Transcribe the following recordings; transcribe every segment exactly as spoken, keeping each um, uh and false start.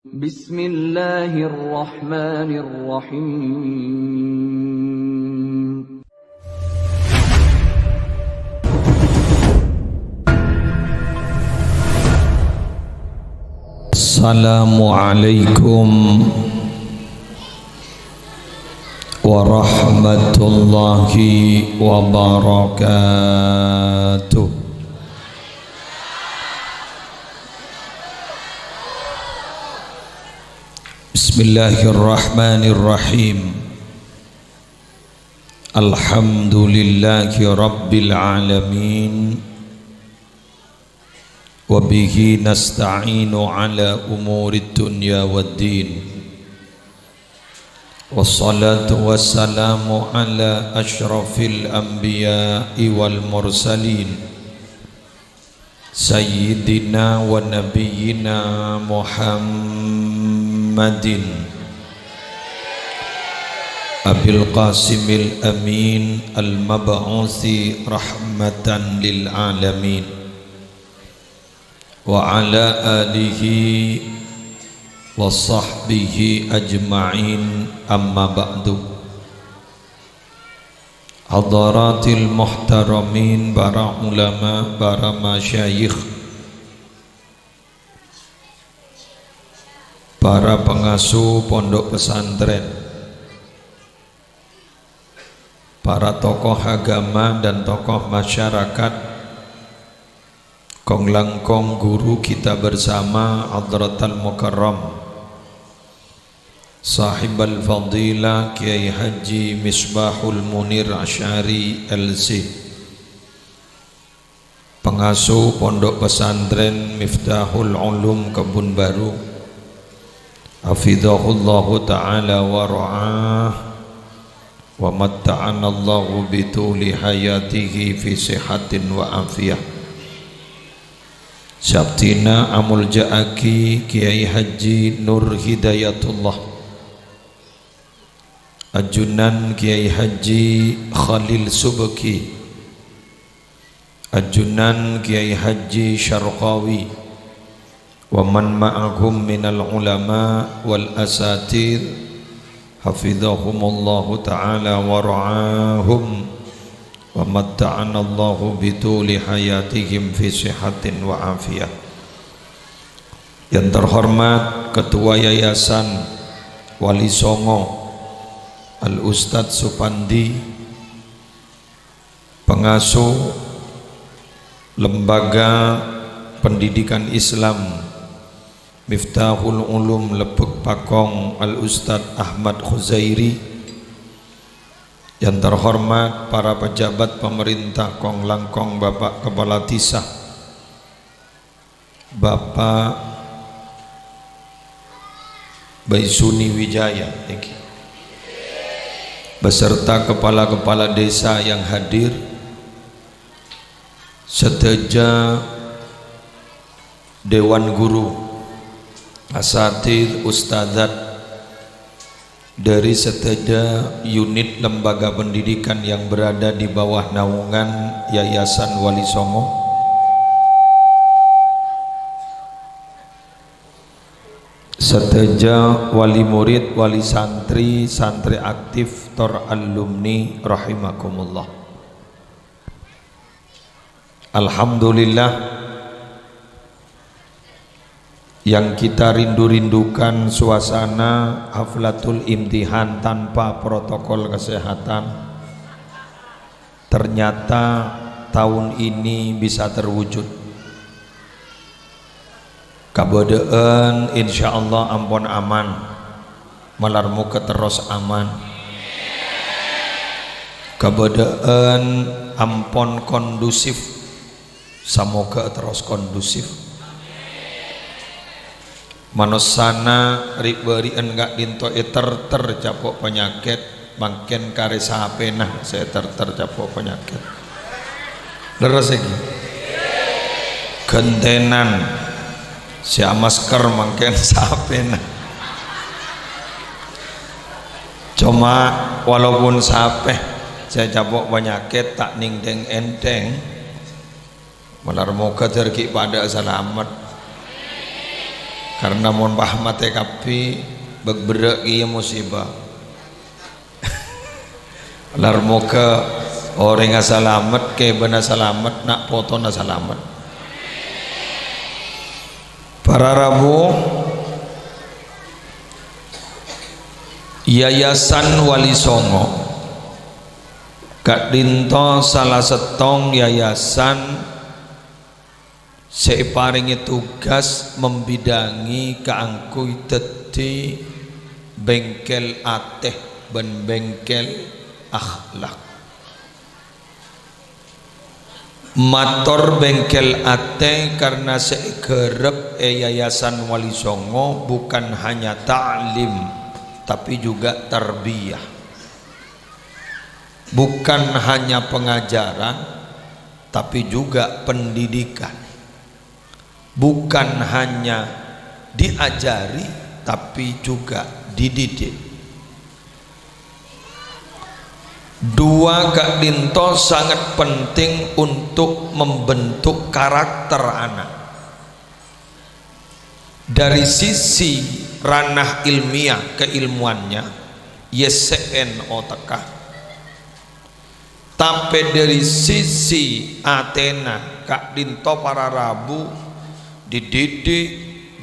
بسم الله الرحمن الرحيم. السلام عليكم ورحمة الله وبركاته. بسم الله الرحمن الرحيم. الحمد لله رب العالمين، وبه نستعين على أمور الدنيا والدين، والصلاة والسلام على أشرف الأنبياء والمرسلين، سيدنا ونبينا محمد أبي القاسم الأمين المبعوث رحمة للعالمين، وعلى آله وصحبه أجمعين، أما بعد. Hadaratil muhtaramin, para ulama, para masyayikh, para pengasuh pondok pesantren, para tokoh agama dan tokoh masyarakat, kong-langkong guru kita bersama, Hadratal Mukarram Sahibal Fadilah Kiai Haji Misbahul Munir Asy'ari, L C, pengasuh Pondok Pesantren Miftahul Ulum Kebun Baru, hafidhahullahu ta'ala wa ra'ah, wa matta'anallahu bituli hayatihi fi sihatin wa afiyah. Sabdina amolja'aghi Kiai Haji Nur Hidayatullah, ajunan Kiai Haji Khalil Subki, ajunan Kiai Haji Syarqawi, wa man ma'ahum minal ulama wal asatidz, hafidhahumullahu ta'ala wa ra'ahum, wa matta'anallahu bituli hayatihim fi sihatin wa afiyah. Yang terhormat Ketua Yayasan Wali Songo, Al Ustadz Supandi, pengasuh Lembaga Pendidikan Islam Miftahul Ulum Lebbek Pakong, Al Ustadz Ahmad Khuzairi, yang terhormat para pejabat pemerintah, kong-langkong Bapak Kepala Desa, Bapak Baisuni Wijaya niki, beserta kepala-kepala desa yang hadir, sadhâjâ dewan guru, asatidz, ustadzat, dari sadhâjâ unit lembaga pendidikan yang berada di bawah naungan Yayasan Wali Songo, sadhâjâ wali murid, wali santri, santri aktif, tor alumni rahimakumullah. Alhamdulillah, yang kita rindu-rindukan, suasana haflatul imtihan tanpa protokol kesehatan, ternyata tahun ini bisa terwujud. Kabâdâ'ân insyaallah ampon aman. Malar moghâ terros aman. Kabâdâ'ân ampon kondusif. Samoghâ terros kondusif. Manossana ri'-bâri'ân ka'dinto èterter capo' panyakèt, mangkèn karè sapèna sè èterter capo' panyakèt. Lerres iki? Ghântènan sè amasker mangkèn sapèna. Coma, walaupun sapè sè capo' panyakèt ta' nèngdheng ènthèng, malar moghâ dhâr ghi' padâ'â salamet. Karna mon paham atè kabbhi, bâk-berrâ' kèya musibah. Lar moghâ orèngnga salamet, kèbânna salamet, na' potona salamet. Para rabu, Yayasan Wali Songo ka'dinto sala sèttong yayasan sè èparèngè tugas membidangi kaangghuy dhâddhi bengkel atè bân bengkel akhlak. Mator bengkel atè karna sè èghârâp è Yayasan Wali Songo bukan hanya ta'lim, tapi juga tarbiyah. Bukan hanya pengajaran, tapi juga pendidikan. Bukan hanya diajari, tapi juga dididik. Dua ka'dinto sangat penting untuk membentuk karakter anak. Dari sisi ranah ilmiah keilmuannya, yèssè'èn otekka. Tapè dhâri sisi atèna, ka'dinto para rabu dididik,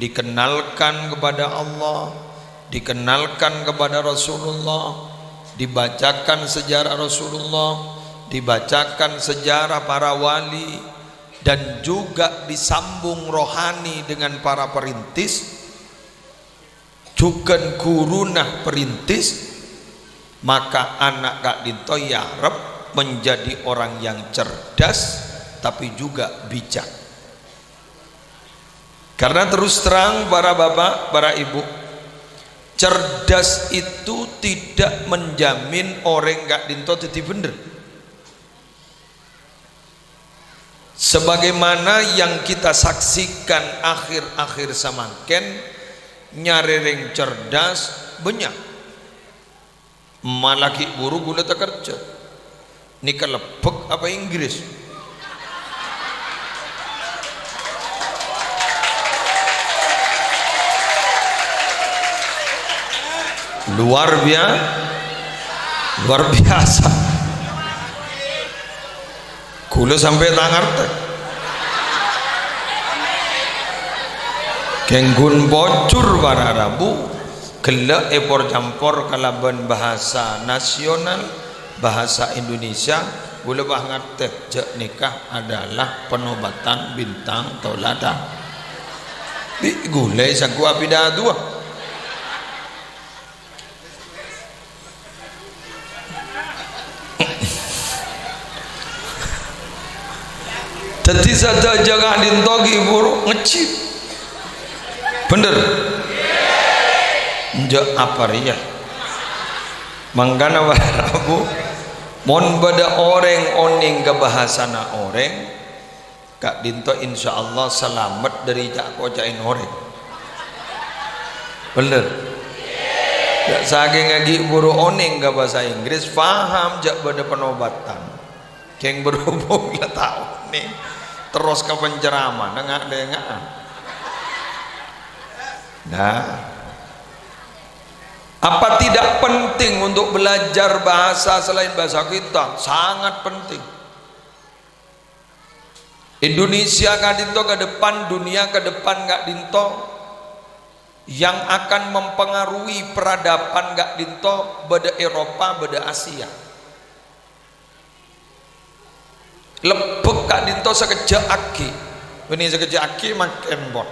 dikenalkan kepada Allah, dikenalkan kepada Rasulullah, dibacakan sejarah Rasulullah, dibacakan sejarah para wali, dan juga disambung rohani dengan para perintis, jhughân ghuruna perintis, maka ana' ka'dinto èarep menjadi orang yang cerdas, tapi juga bijak. Karena terus terang, para bapak, para ibu, cerdas itu tidak menjamin orèng ka'dinto dhâddhi bhender. Sebagaimana yang kita saksikan akhir-akhir samangkèn, nyarè rèng cerdas bânnya'. Mala ghi' buru ghulâ takerjhâ. Nèka lebbek apa Inggris? Luar bia-, luar biasa. Ghulâ sampè' ta' ngartè. Kèng ghun pojhur para rabu, ghellâ' èpor-campor kalabân bahasa nasional, bahasa Indonesia, ghulâ pas ngartè jhâ' nèka adalah penobatan bintang toladan. Bi' ghulâ sangghu apidaduwâ. Dhâddhi sadhâjâ ka'dinto ghi' buru ngejjhit. Bhender? Enjâ' apa rèya? Mangkana para rabu, mon bâdâ orèng onèng ka bhâsana orèng, ka'dinto insyaallah salamet dhâri ca'-koca'èn orèng. Bhender? Jhâ' sakènga ghi' buru onèng ka bhâsa Inggris, paham jhâ' bâdâ penobatan. Kèng berhubung la ta' onèng, terros ka penceramah, nenga'-lenga'a. Nah, apa tidak penting untuk belajar bahasa selain bahasa kita? Sangat penting. Indonesia ka'dinto ka depan, dunia ke depan ka'dinto yang akan mempengaruhi peradaban ka'dinto bâdâ Eropa, bâdâ Asia. Lebbek ka'dinto sakejjhâ' aghi'. Bânnè sakejjhâ' aghi' mangkèn, pon.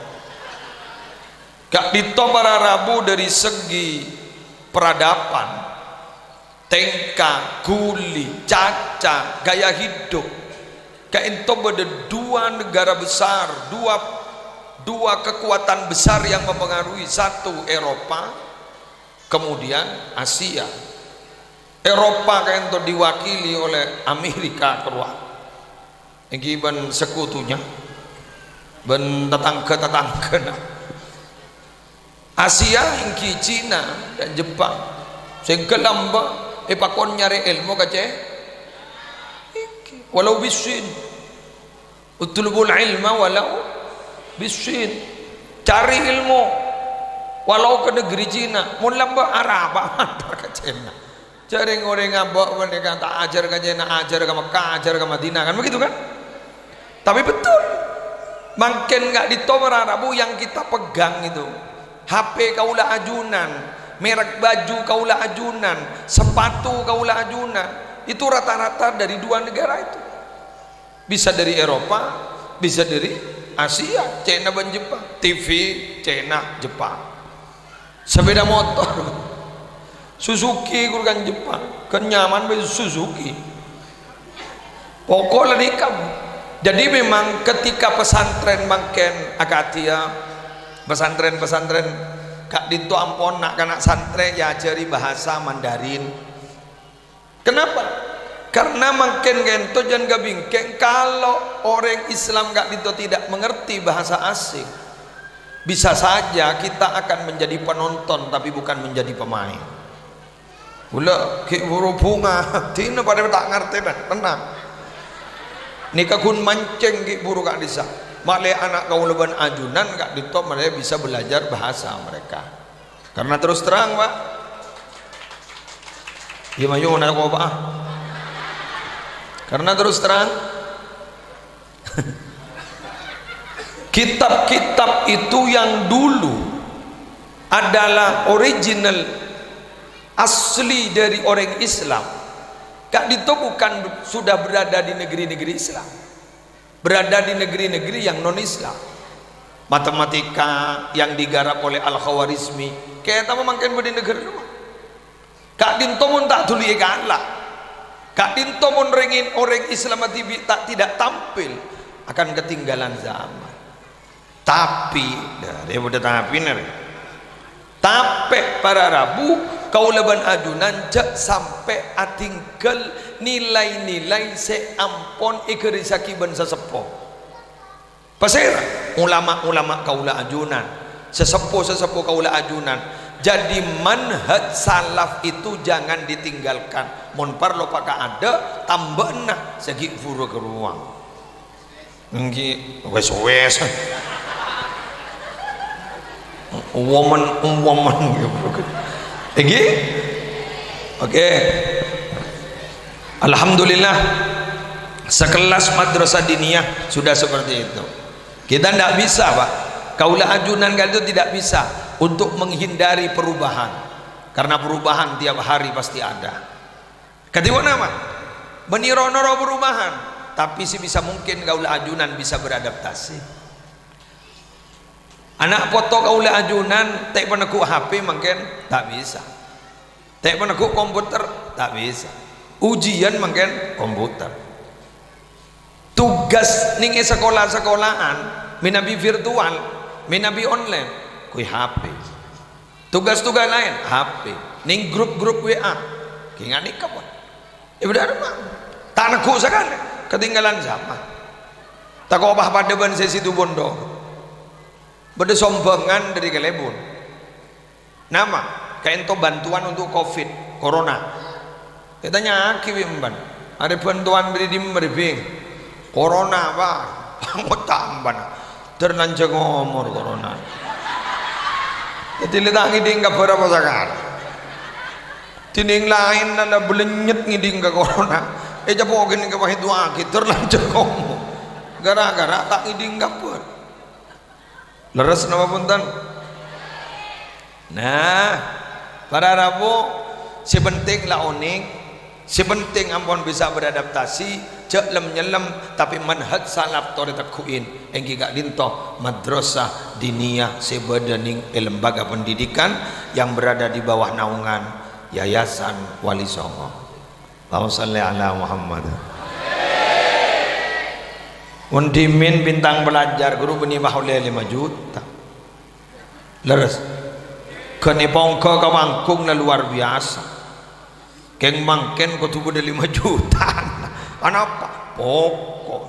Ka'dinto para rabu dhâri segi peradaban, tèngka, ghuli, caca, gaya hidup. Ka'dinto bâdâ dua negara besar, dua, dua kekuatan besar yang mempengaruhi, satu Eropa, kemudian Asia. Eropa ka'dinto diwakili oleh Amerika Kerowa, èngghi bân sekutunya, bân tatangghâ-tatangghâna. Asia èngghi Cina dan Jepang. Sè ghâlâmbâ' èpakon nyarè èlmo ka cè', èngghi, walau bis-Sin. "Utlubul ilma walau bis-Sin." Cari ilmu, walau ke negeri Cina, mon lambâ' Arab, mandhâr ka Cina. Jhâ' rèng-orèng abâ' panèka ta' ajhâr ka Cina, ajhâr ka Mekkah, ajhâr ka Madinah, kan begitu, kan? Tapi betul. Mangkèn ka'dinto para rabu yang kita pegang itu. H P kaulâ ajunan, merek baju kaulâ ajunan, sepatu kaulâ ajunan. Itu rata-rata dari dua negara itu. Bisa dari Eropa, bisa dari Asia, Cina bân Jepang. T V, Cina, Jepang. Sepeda motor, Suzuki, ghuru kan Jepang. Kan nyaman bhâi Suzuki. Pokok la nèka. Jadi memang ketika pesantren mangkèn akadhi, ya, pesantren-pesantren ka'dinto ampon na'-kana' santrè èajhâri bahasa Mandarin. Kenapa? Karena mangkèn ka'dinto jhân kabingkèng, kalau orèng Islam ka'dinto tidak mengerti bahasa asing, bisa saja kita akan menjadi penonton tapi bukan menjadi pemain. Kaulâ ghi' buru bhunga, dinah padâ ta' ngartè, nah, tenang. Nèka ghun mancèng ghi' buru ka'dissa'. Malè ana' kaulâ bân ajunan ka'dinto malè bisa belajar bahasa mereka. Karena terus terang, Pak. Iyâ, mayu, nako, Pak. Karena terus terang, kitab-kitab itu yang dulu adalah original, asli dari orang Islam. Ka'dinto bukan sudah berada di negeri-negeri Islam. Berada di negeri-negeri yang non-Islam. Matematika yang digarap oleh Al-Khawarizmi, kèng ta' mangkèn bâdâ è naghârâ luar. Ka'dinto mon ta' dhuli èkala', ka'dinto mon rèng-, orèng Islam dhibi' ta', tidak tampil, akan ketinggalan zaman. Tapi, dâri bâdâ tapina, rè. Tapè para rabu, kaulâ bân ajunan jhâ' sampè' adhingghâl nilai-nilai sè ampon èghârisaghi bân saseppo. Pasèra? Ulama-ulama kaulâ ajunan, saseppo-saseppo kaulâ ajunan. Jadi manhaj salaf itu jangan ditinggalkan. Mon parlo paka'adâ', tambâna sè ghi' buru ka ruang. Èngghi, wes-wes. Woman, woman. Èngghi? Oke. Alhamdulillah, sekelas madrasah diniyah sudah seperti itu. Kita ndak bisa, Pak. Kaulâ ajunan ka'dinto tidak bisa untuk menghindari perubahan. Karena perubahan tiap hari pasti ada. Kadhi ponapa? Bânnè ro-noro perubahan, tapi sebisa mungkin kaulâ ajunan bisa beradaptasi. Ana' poto kaulâ ajunan ta' panegghu' H P mangkèn ta' bisa. Ta' panegghu' komputer ta' bisa. Ujian mangkèn komputer. Tugas nèng è sakola-sakolaan mènabi virtual, mènabi online, ghuy H P. Tugas-tugas laèn, H P. Nèng grup-grup W A, ghi' nganèka pon. È, bâdâ apa? Ta' negghu' sakalè, ketinggalan zaman. Tako' pas padâ bân sè Situbondo. Bâdâ sombhângan dâri Kalèbun. Nama? Ka'dinto bantuan untuk covid, corona. Ètanya'aghi bi' emban, "Arè bantuan bâdâ è dimma, rè, Bhing?" "Corona, Pak." Ngoca' emban. Dâr lanjhâng omor corona. Dhâddhi la ta' ngèdhing kabhâr apa sakalè. Dhinèng laènna la bâlènyet ngèdhing ka corona. Ècapo' ghânèka pas èdu'aaghi, dâr lanjhâng omor. Gara-gara ta' ngèdhing kabhâr. Lerres napa bhunten? Nah, para rabu, sè penting la onèng, sè penting ampon bisa beradaptasi, jhâ' lem-nyellem, tapè manhaj salaf torè tegghu'in, èngghi ka'dinto madrasah diniyah sè bâdâ nèng è lembaga pendidikan yang berada di bawah naungan Yayasan Wali Songo. Allahumma shalli ala Muhammad. Mon dhimèn bintang pelajar, ghuru bânnè pas ollè lèma juta. Lerres. Ghânèka pongghâ ka panggung la luar biasa. Kèng mangkèn kodhu bâdâ lèma juta. Anapa? Pokok.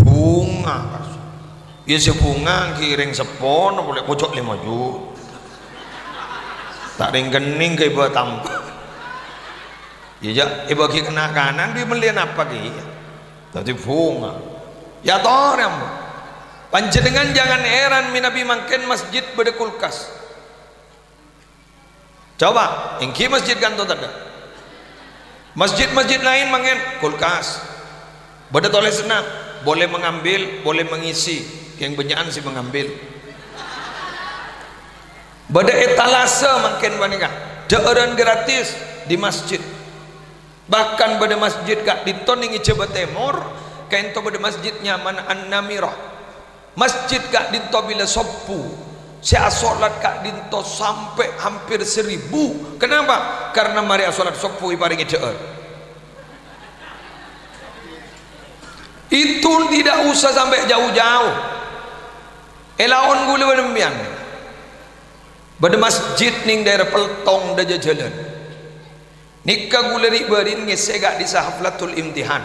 Bhunga, Mas. Iyâ, sè bhunga ghi' rèng seppona polè kocok lèma juta. Ta' rèng kennèng ghi' bâ tambâ. Iyâ, jhâ' èbâghi kana'-kana' dhi mellèyan apa ghi'? Dhâddhi bhunga. Iyâ, torè, Mas. Panjhennengngan jangan heran manabi mangkèn masjid bâdâ kulkas. Coba, èngghi masjid kanto tadâ'. Masjid-masjid laèn mangkèn kulkas. Bâdâ tolèsanna, "Boleh mengambil, boleh mengisi." Kèng bânnya'an sè mengambil. Bâdâ etalase mangkèn panèka, dhâ'ârân gratis di masjid. Bahkan bâdâ masjid ka'dinto nèng è Jhâbâ Tèmor, ka'dinto bâdâ masjid nyamana An-Namirah. Masjid ka'dinto bilâ sobbhu, sè asolat ka'dinto sampè' hampir seribu. Kenapa? Karena marè asolat sobbhu èparèngè dhâ'âr. Itu tidak usah sampai jauh-jauh. È laon ghulâ bân sampèyan. Bâdâ masjid nèng daerah Peltong dâjâ jhâlân. Nèka ghulâ ri'-bâri'na ngèssè ka'dissa' haflatul imtihan.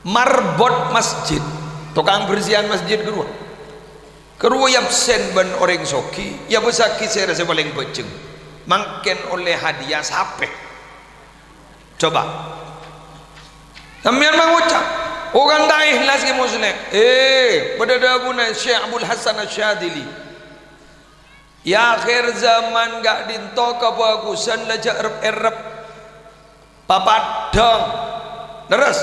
Marbot masjid, tokang bersihan masjid ghâruwa. Ghâruwa èabsen bân orèng soghi, èabâssaghi sèra sè palèng bhâjheng. Mangkèn ollè hadiah sapè. Coba. Sampèyan mangoca', "Oh, kan ta' èhlas kè Musleh." Eh, bâdâ dhâbuna Syekh Abul Hasan Asy-Syadzili. È akhir zaman ka'dinto kabhâghusân la jhâ' rep-errep. Papaddhâng. Lerres?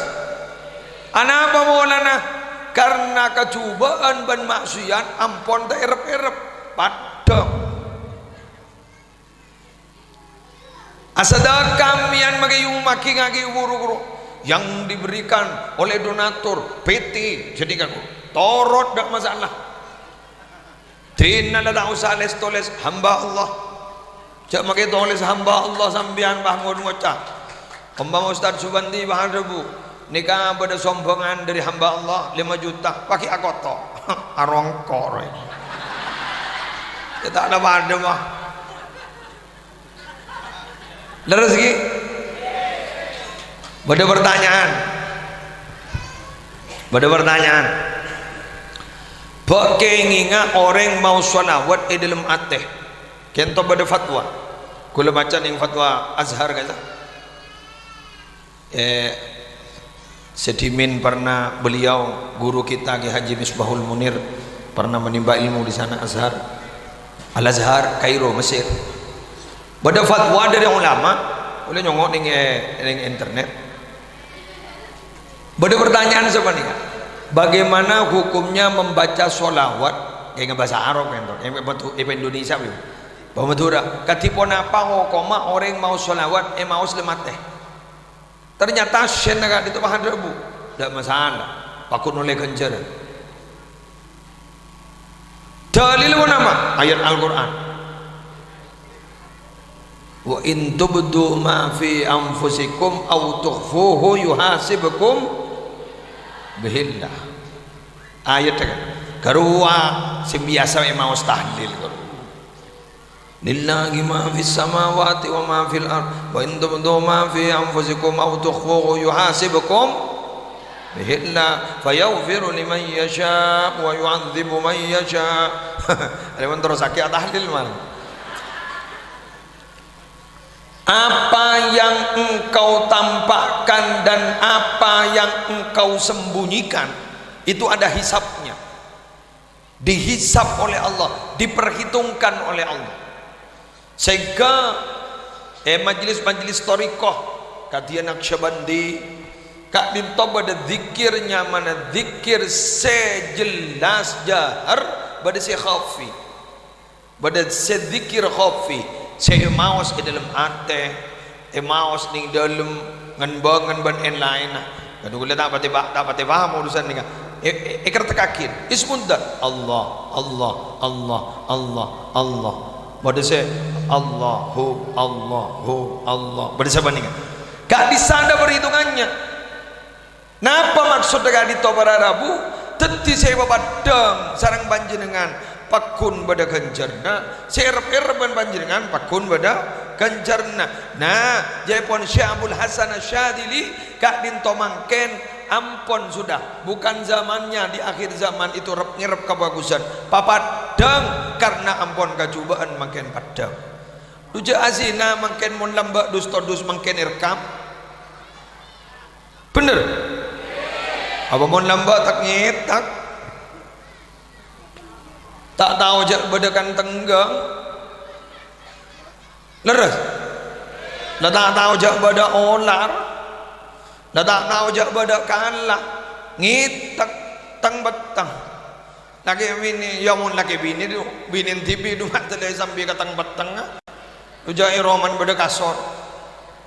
Anapa polana? Karna kajhubâ'ân bân ma'siyat ampon ta' erep-erep. Paddhâng. Asadhâkah mèyan maghi-, maghi-, ngaghi wuru-wuru yang diberikan oleh donatur P T jadi kaku. Torot, ndak masalah. Dina la ta' osa les-toles hamba Allah. Jhâ' maghi toles hamba Allah sampèyan, bâh, ngon ngoca'. Ompama Ustaz Subandi bâh adhâbu, "Nèka bâdâ sombhângan dâri hamba Allah lèma juta, paghi akoto'." Arongko' rowa. Ya ta' la padâ, bâh. Lerres, ghi? Bâdâ pertanyaan? Bâdâ pertanyaan? Bâ' kèngènga orèng maos shalawat è dâlem atè. Kento bâdâ fatwa. Ghulâ maca nèng fatwa Azhar, ka'issa'. Eh, sè dhimèn pernah beliau, guru kita, Kiai Haji Misbahul Munir, pernah menimba ilmu di sana, Azhar. Al-Azhar, Kairo, Mesir. Bâdâ fatwa dâri ulama, ollè nyongngo' nèng, eh, nèng internet. Bâdâ pertanyaan sapanèka, "Bagaimana hukumnya membaca sholawat?" Kèng bhâsa Arab, kento. Kèng bhâsa Indonesia, bhâsa Madhurâ. Kadhi ponapa hokomma orèng maos sholawat, eh, maos lem atè? Ternyata sèna ka'dinto padâ, Bu. Ndak masalah. Paggun ollè ghânjhârân. Dalil ponapa? Ayat Al-Qur'an. "Wa in tubdu ma fi anfusikum aw tukhfuhu yuhasibkum bihillah." Ayat kan. Ghâruwa sè biyasa maos tahlil ghâruwa. "Lillahi ma fis samawati wa ma fil ard, wa in tubdu ma fi anfusikum aw tukhfuhu yuhasibkum bihillah, fayaghfiru liman yasha wa yu'adzibu man yasha." Adapun terros sakè' atahlil, man. Apa yang engkau tampakkan dan apa yang engkau sembunyikan, itu ada hisabnya. Dihisab oleh Allah, diperhitungkan oleh Allah. Sehingga, eh, majelis-majelis thariqah, kadhi Naqsyabandi, ka'dinto bâdâ dzikir nyamana dzikir sè jelas jahar, bâdâ sè khafi. Bâdâ sè dzikir khafi, sè èmaos è dâlem atè, èmaos nèng dâlem, ngen-bângen bân èn-laènna. Kadhi ghulâ ta' patè pa-, ta' patè paham urusan nèka. È-, è-, èkertekkaghi. Ismud Dzat. Allah, Allah, Allah, Allah, Allah. Bâdâ sè Allahu, Allahu, Allah. Bâdâ sè panèka. Ka'dissa' bâdâ perhitungannya. Napa maksodda ka'dinto para rabu? Dhâddhi sè èpapaddhâng sareng panjhennengngan paggun bâdâ ghânjhârânna, sè èrep-èrep bân panjhennengngan paggun bâdâ ghânjhârânna. Nah, jâèpon Syekh Abul Hasan Asy-Syadzili ka'dinto mangkèn ampon sudah, bukan zamannya, di akhir zaman itu rep-ngerrep kabhâghusân. Papaddhâng karna ampon kajhubâ'ân mangkèn paddhâng. Dhu jâ' azina mangkèn mon lambâ' dus-todus mangkèn èrekkam. Bhender? Apa mon lambâ' tak-ngètak? Ta' tao jâ' bâdâ kan tengghâ. Lerres? La ta' tao jâ' bâdâ olar. La ta' tao jâ' bâdâ kala. Ngètek teng-petteng. Lakè binè, yâ mon lakè binè du, binèn dhibi' du ma' dâlâ sambi ka teng-pettengnga. Du jâ' è romana bâdâ kasor.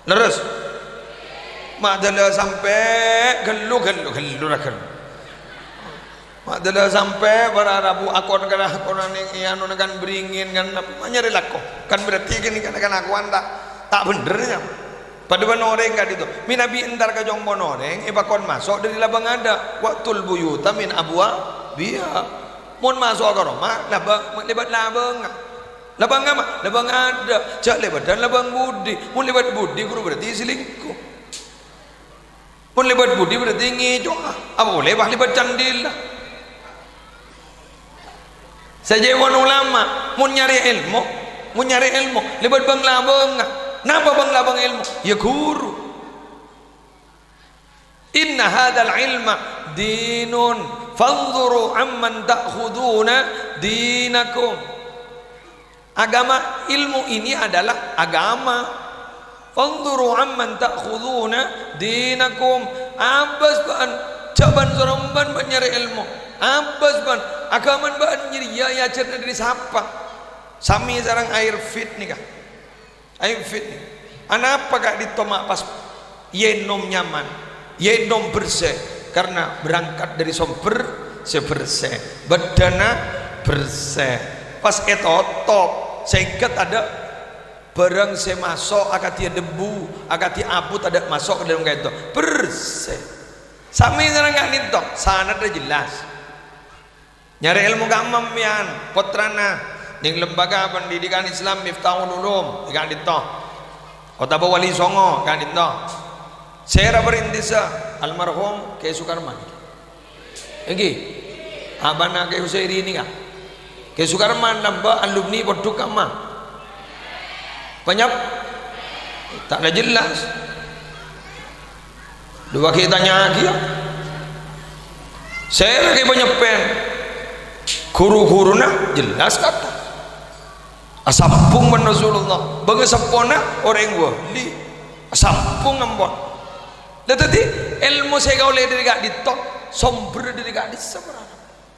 Lerres? Ma' dâlâ sampè' ghellu, ghellu, ghellu ra ghellu. Ma' dâlâ sampè' para rabu akon kala akonanè è anona kan bringin kan, ma' nyarè lako. Kan berarti ghânèka kan akowan ta', ta' bhendher, nya. Padâ bân orèng ka'dinto. Mènabi entar ka compo'na orèng, èpakon maso' dâri labâng adâ'. "Wa'tul buyuta min abwabiha." Mon maso' ka roma, laba-, lèbât labângnga. Labâng apa? Labâng adâ'. Jâ' lèbâdhân labâng budi. Mon lèbât budi, ghuru berarti selingkuh. Mon lèbât budi berarti ngèco'a. Apa polè, pas lèbât candhila. Sajâ' mon ulama, mon nyarè èlmo, mon nyarè èlmo, lèbât bâng-labângnga. Napa bâng-labâng èlmo? Yâ ghuru. "Inna hadzal ilma dinun, fanzuru amman ta'khuduna dinakum." Agama, ilmu ini adalah agama. "Fanzuru amman ta'khuduna dinakum." Abâs bâ'ân, jhâ' bân-sorom bân bâ'ân nyarè èlmo. Abâs bâ'ân, aghâmana bâ'ân jârèya èajhârâ dâri sapa? Samè sareng air fit nèka. Ayo, fit. Anapa ka'dinto ma' pas ènom nyaman, ènom bersè? Karna berangkat dâri somber sè bersè, bâddhâna bersè. Pas ètotop, sè èngghâ tadâ' bhârâng sè maso' akadhi debu, akadhi abu tadâ' maso' ka dâlem ka'dinto. Bersè. Samè sareng ka'dinto, sanadda jelas. Nyarè èlmo ka'emma sampèyan, pottrana, neng Lembaga Pendidikan Islam Miftahul Ulum, è ka'dinto. Otabâ Wali Songo, è ka'dinto. Sèra parèntèsa, almarhum Kè Sukarman. Èngghi. Abana Kè Husairi nèka. Kè Sukarman nambâ alumni pondhuk ka'emma. Panyap? Ta' la jelas. Dua kita nyagi ya. Sè lagi panyeppèn. Guru-guruna jelas kata. Asampung bân Rasulullah. Bângaseppona orèng wali. Asampung ampon. Lah, dhâddhi, èlmo sè kaolè dâri ka'dinto, somber dâri ka'dissa', para.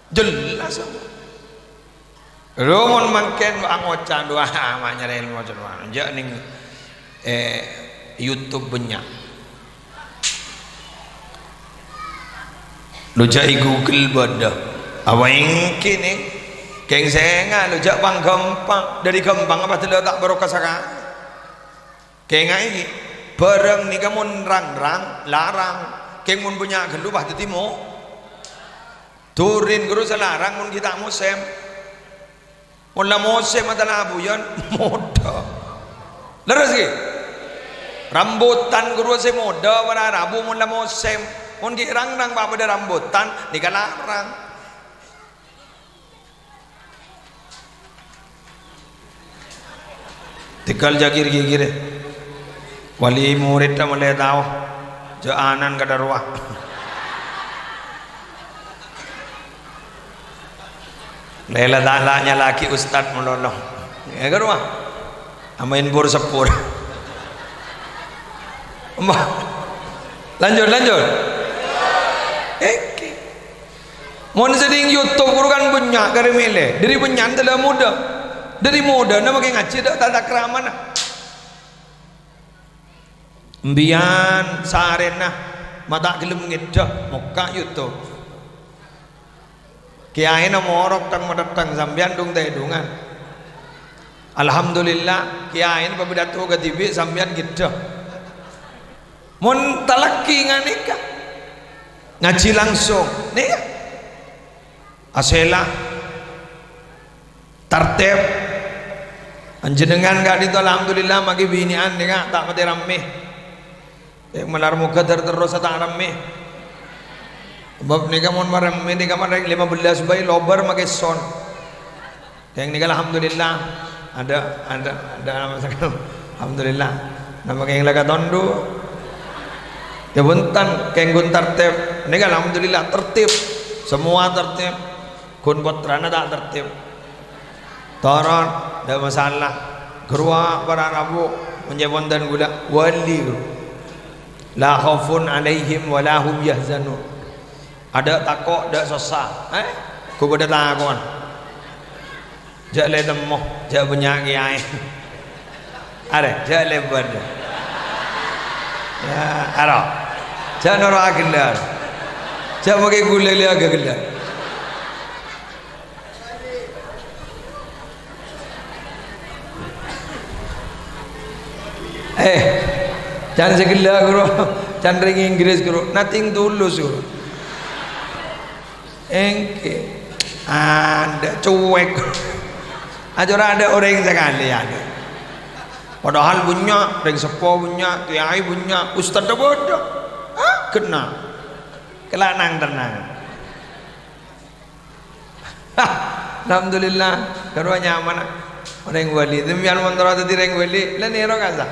Jelas, apa? Lo, mon mangkèn angoca' du'a, ma' nyarè èlmo, jâ' neng, eh, YouTube bânnya'. Lo, jâ' è Google bâdâ. Apa èngghi, neng? Kèng sènga', lo, jâ' pang-ghâmpang. Dâri ghâmpang apa dâlâ ta' barokah sakalè. Kèngaè, ghi, bhârâng nèka mon rang-rang, larang. Kèng mon bânnya' ghâllu, pas dhâddhi mo-, durin ghuru sè larang mon ghi' ta' mosèm. Mon la mosèm, ta' la abuyân, modâ. Lerres, ghi? Rambutan ghuru sè modâ, para rabu mon la mosèm. Mon ghi' rang-rang pa' bâdâ rambutan, nèka larang. Tegal jâ' gir-gigirè. Wali murid ta' mèlè tao. Jâ' anan kadâ' rowa. Lèla ta' la nyala'aghi ustad malolo. Yâ, kadâ' rowa. Amaèn pur-seppur. Embah. Lanjut, lanjut. Èngghi. Mon sè neng YouTube ghuru kan bânnya' karè mèlè. Dâri bânnya'an tadâ' modâ. Dâri modâna makè ngajhi tadâ' tata kramana. Embiyân sarèna ma' ta' ghellem ngèdhâ, mokka' YouTube. Kèyaèna morok tang-matèttang, sampèyan dung-tèdungan. Alhamdulillah, kèyaèna papidato kadhibi', sampèyan ngèdhâ. Mon talakè nganèka, ngajhi langsung. Nèka. Asèla. Tartèb. Panjhennengngan ka'dinto, alhamdulillah, maghi binè'an nèka ta' patè rammè. Eh, malar moghâ ter-, terros ta' rammè. Sabâb nèka mon marammè nèka marè lima belas bhâi lobâr makè son. Kèng nèka alhamdulillah. Adâ', adâ', adâ', alhamdulillah. Napa kèng la katondu'? Yâ bhunten, kèng ghun tartèb. Nèka alhamdulillah tertib. Semua tertib. Ghun pottrana ta' tertib. Toron, ta' masalah. Ghâruwa para rabu, mon cè' bhunten ghulâ, wali, ghuru. La khaufun 'alaihim wa la hum yahzanun. Adâ' tako', adâ' sossa. Eh? Ghu padâ tako'an. Jhâ' lè temmo, jhâ' bânnya' kèyaè. Arè, jhâ' lè bâdâ. Ya, aro. Jhâ' noro' aghellâ'. Jhâ' makè ghulâ lè aghellâ'. Eh, can sè ghellâ', ghuru. Can rèng Inggris, ghuru. Nothing tulus, ghuru. Èngghi. Adâ' cuek. Ajârâ adâ' orèng sakalè, adâ'. Padahal bânnya', rèng seppo bânnya', kèyaè bânnya', ustad bâdâ. Ah, kennal. Kala' nang-tennang. Alhamdulillah, ghâruwa nyamana orèng wali. Sampèyan mon terro dhâddhi orèng wali, la nèro kasa.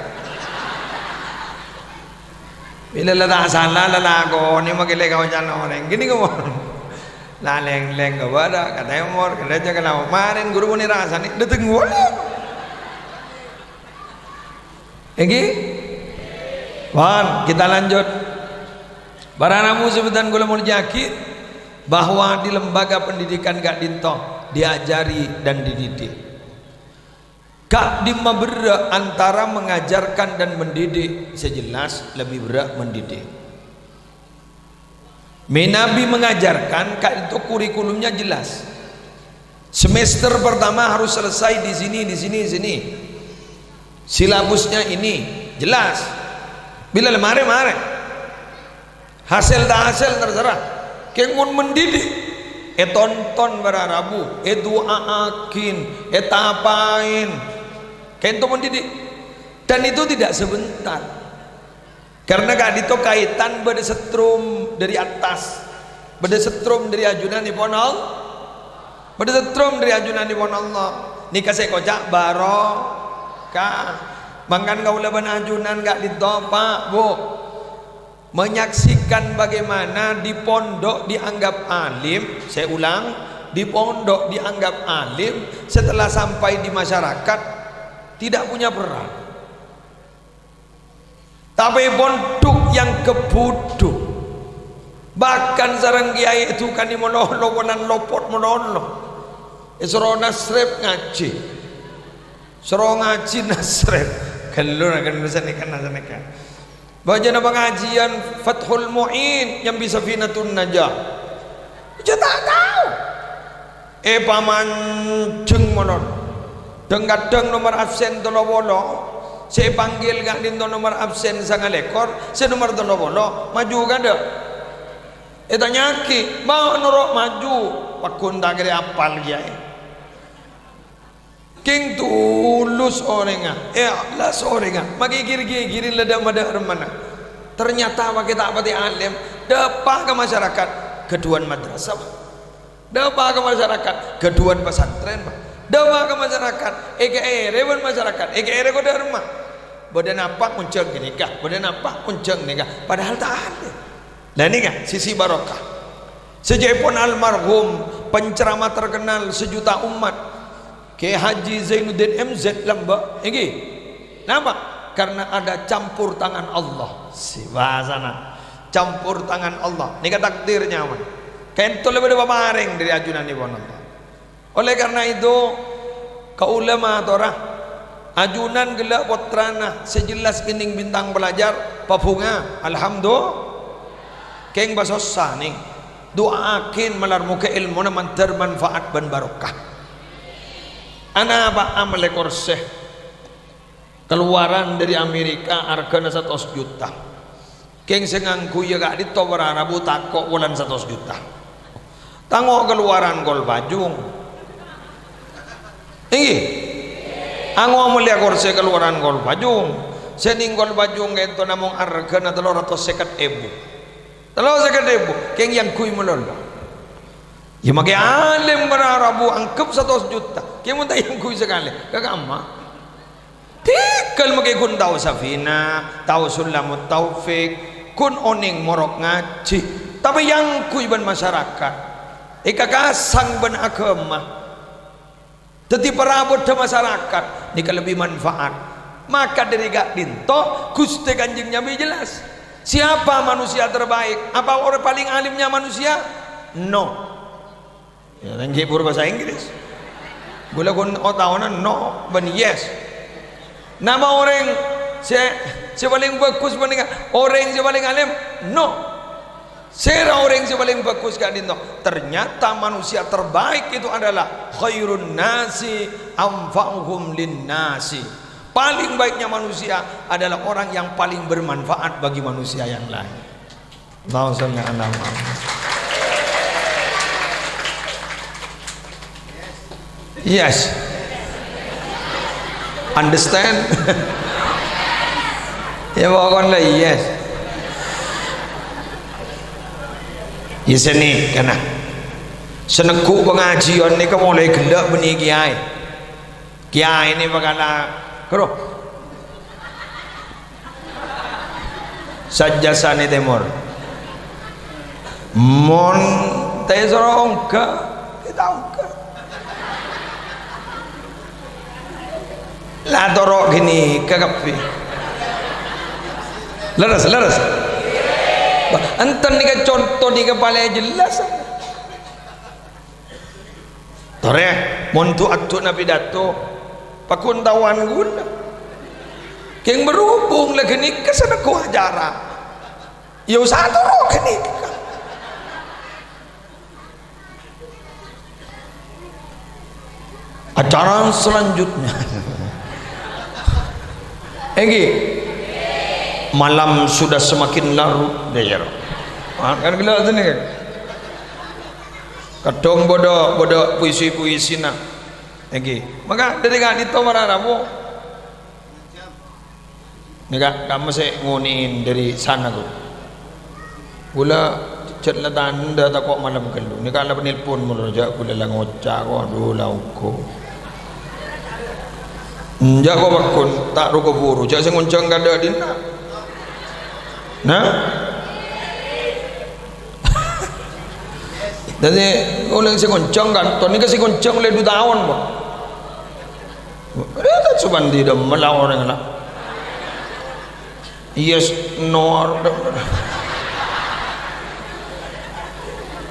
Bilâ la ta' sala, la lakonè makè lè kaoca'na orèng. Ghini kok. La lèng-lèng ka bârâ', ka tèmor, ka dâjâ, ka laok. Marèn ghuru muni rasanè, dâteng wali. Èngghi? Pon, kita lanjut. Para rabu sè bhâdhân kaulâ molja'aghi, bahwa di lembaga pendidikan ka'dinto diajari dan dididik. Ka'dimma berrâ' antara mengajarkan dan mendidik, sè jelas lebbi berrâ' mendidik. Mènabi mengajarkan, ka'dinto kurikulumnya jelas. Semester pertama harus selesai di sini, di sini, di sini. Silabusnya ini, jelas. Bilâ la marè, marè. Hasèl ta' hasèl, terserah. Kèng mon mendidik, ètonton para rabu, èdu'a'aghin, ètapaèn. Ka'dinto mendidik. Dan itu tidak sebentar. Karena ka'dinto kaitan bâdâ setrum dâri attas, bâdâ setrum dâri ajunanèpon All-, bâdâ setrum dâri ajunanèpon Allah. Nèka sè èkoca' barokah. Mangkana kaulâ bân ajunan ka'dinto, Pa', Bu, menyaksikan bagaimana di pondok dianggap alim, saya ulang, di pondok dianggap alim, setelah sampai di masyarakat tidak punya peran. Tapè pondhuk èangghep budhu. Bahkan sareng kèyaè èdhukanè malolo, polana lopot malolo. Èsoro nasrep ngajhi. Soro ngajhi nasrep. Ghâllu, ghâllu sanèka, sanèka. Bâjâna pangajiân Fathul Mu'in nyambi Safinatun Najah. Jhâ' ta' tao. Èpamanjheng malolo. Dhâng-kadhâng nomer absen tello polo, sè èpanggil ka'dinto nomer absen sanga lèkor, sè nomer tello polo maju kaadâ'. Ètanya'aghi, "Ma' noro' maju?" Pagghun ta' kèra apal kèyaè. Kèng tulus orèngnga, èhlas orèngnga, magigir-gigirin la dâ' madâ' remmana. Ternyata makè ta' patè alim, dâpa' ka masyarakat, ghâdhuwân madrasah, Pak. Dâpa' ka masyarakat, ghâdhuwân pesantren, Pak. Dâpa' ka masyarakat, èkaèrè bân masyarakat, èkaèrè kodâ' remma. Bâdâ napa onjhâng ghânèka, bâdâ napa onjhâng ghânèka, padahal ta' alim. Lah nèka sisi barokah. Sajâèpon almarhum penceramah terkenal sejuta umat, Kiai Haji Zainuddin M Z lambâ', èngghi. Napa? Karena ada campur tangan Allah. Sè bhâsana, campur tangan Allah. Nèka takdir nyaman. Ka'dinto la bâdâ paparèng dâri ajunanèpon Allah. Oleh karena itu, kaulâ matora, ajunan ghellâ' pottrana sè jelas kènèng bintang pelajar, pabhunga, alhamdu-, kèng pasossa, nèng. Du'aaghin malar moghâ èlmona mandhâr manfaat bân barokah. Anapa amellè korsè? Kalowaran dâri Amerika arghâna satos juta. Kèng sè ngangghuyyâ ka'dinto para rabu tako' polana satos juta. Tango kalowaran kol pajung. Èngghi. Ango mellèya korsè kalowaran kol pajung. Sè nèng kol pajung ka'dinto namong arghâna tello ratos sèket èbu. Tello sèket èbu, kèng èangghuy malolo. Iyâ, makè alim para rabu angghep satos juta. Kèng mon ta' èangghuy sakalè, ka kamma. Tèghâl makè ghun tao Safinah, tao Sulamut Taufik, ghun onèng morok ngajhi. Tapè èangghuy bân masyarakat. Èkakasang bân aghâma. Dhâddhi parabudhâ masarakat nèka lebbi manfaat. Maka dhâri ka'dinto Ghustè Kanjeng Nabi jelas. Siapa manusia terbaik? Apa orèng palèng alimnya manusia? No. Ya, èngghi bhuru bhâsa Inggris. Ghulâ ghun otaona no bân yes. Napa orèng sè, sè palèng bhâghus panèka? Orèng sè palèng alim? No. Sèra orèng sè palèng bhâghus ka'dinto? Ternyata manusia terbaik itu adalah khairun nasi anfa'uhum lin nasi. Paling baiknya manusia adalah orang yang paling bermanfaat bagi manusia yang lain. Allahumma shalli ala Muhammad. Yes. Understand? Ya, pokoknya yes. Ya, sini, kena. Sè neggu' pangajiân nèka molaè ghellâ' bânnè kèyaè. Kèyaè nè bhâkal, karo. Sajjasane Tèmor. Mon ta' èsoro ongghâ, ta' ongghâ. La toro' ghânèka kabbhi. Lerres, lerres. Bâh, enten nèka conto nèka palèng jelas. Torè, mon du-, addu'na pidato, paghun taowan ghulâ. Kèng berhubung la ghânèka sè neggu' acara, ya usaha toro' ghânèka. Acara selanjutnya. Èngghi. Malam sudah semakin larut, dher. Ah, kan ghellâ' sènè, kan? Kadhâng bâdâ, bâdâ puisi-puisina. Èngghi. Maka dhâri ka'dinto mara rabu. Nèka, kamma sè ngonè'è dhâri sana, ghu. Ghulâ jhât la tandhâ tako' malem ghâllu. Nèka la nelpon molo jhâ' ghulâ la ngoca', ko', adhu, la ongghu. Enjâ', ko', paghun, ta' ru-kaburu. Jhâ' sè ngonjhâng ka dâ' dinna'. Nah? Dhâddhi, olè sè ngonjhâng kantor nèka sè ngonjhâng olè du taon, Pak. Eh, ta' cobân di dâmma la orèng la. Yes, no.